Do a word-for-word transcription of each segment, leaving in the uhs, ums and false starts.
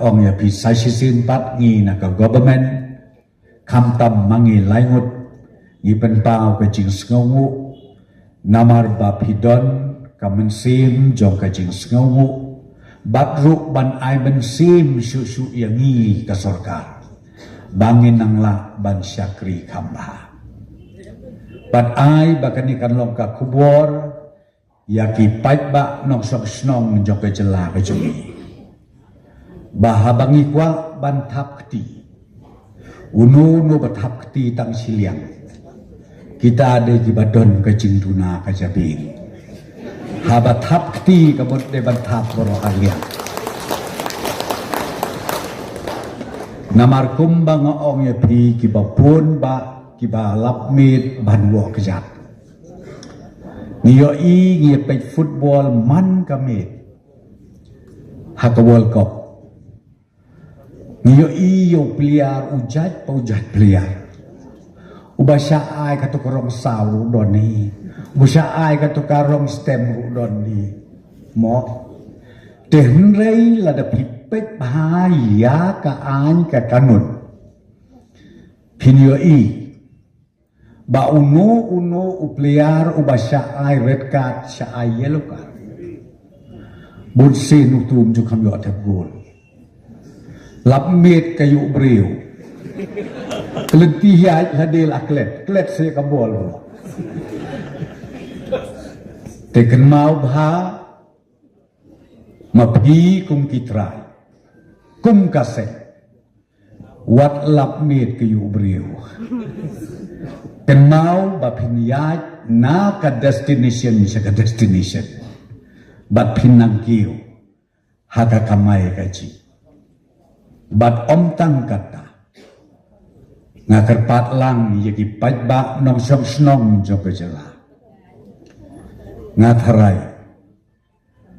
ong ïa phi sa shisien pat ngi na ka government, khamtam ma ngi lai ngut, ngi pynpaw ka jingsngewnguh, namar ba phi don ka mynsiem jong ka jingsngewnguh, bad ruh ban ai mynsiem shuh shuh ïa ngi ka sorkar, ba ngin nang lah ban shakri kham bha. Bad ai ba kane kan long ka khubor ïa ki paidbah nongshong shnong jong ka jylla ka jong ngi, ba haba ngi kwah ban thap kti, uno uno ba thap kti tang shiliang, kita dei kiba don ka jingduna ka jabieng. Haba thap kti ka mut dei ban thap baroh arliang. Namar kumba nga ong ïa phi, kiba bun bah kiba lap miet ban wad kjat. Ngi ïohi ngi ïa peit football man ka miet ha ka World Cup. Ngi ïohi ïa u player, u jait pa u jait player. Uba shah ai kato ka rong saw ruh don hi. Uba shah ai kato ka rong stem ruh don hi. Mo. Te hynrei lada phi peit bha ïa ka aiñ ka kanun, phin ïohi ba uno uno u player uba shah ai red card, shah ai yellow card, bun sien utu um ju kham ïoh thep gol. Lap miet ka ïuh briew. Ka lynti ïaid lade la klet, klet sa ïa ka bol ruh. Te kynmaw bha, ma phi kum ki trai, kum ka seng, wat lap miet ka ïuh briew. Kynmaw ba phin ïaid na ka destination sha ka destination, bad phin nang kiew ha ka kamai kajih. Bad ym tang kata, nga kyrpad lang ïa ki paidbah nongshong shnong jong ka jylla. Nga tharai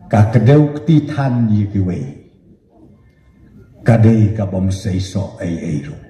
ka kdew kti than ïa kiwei ka dei ka bym seisoh ei ei ruh.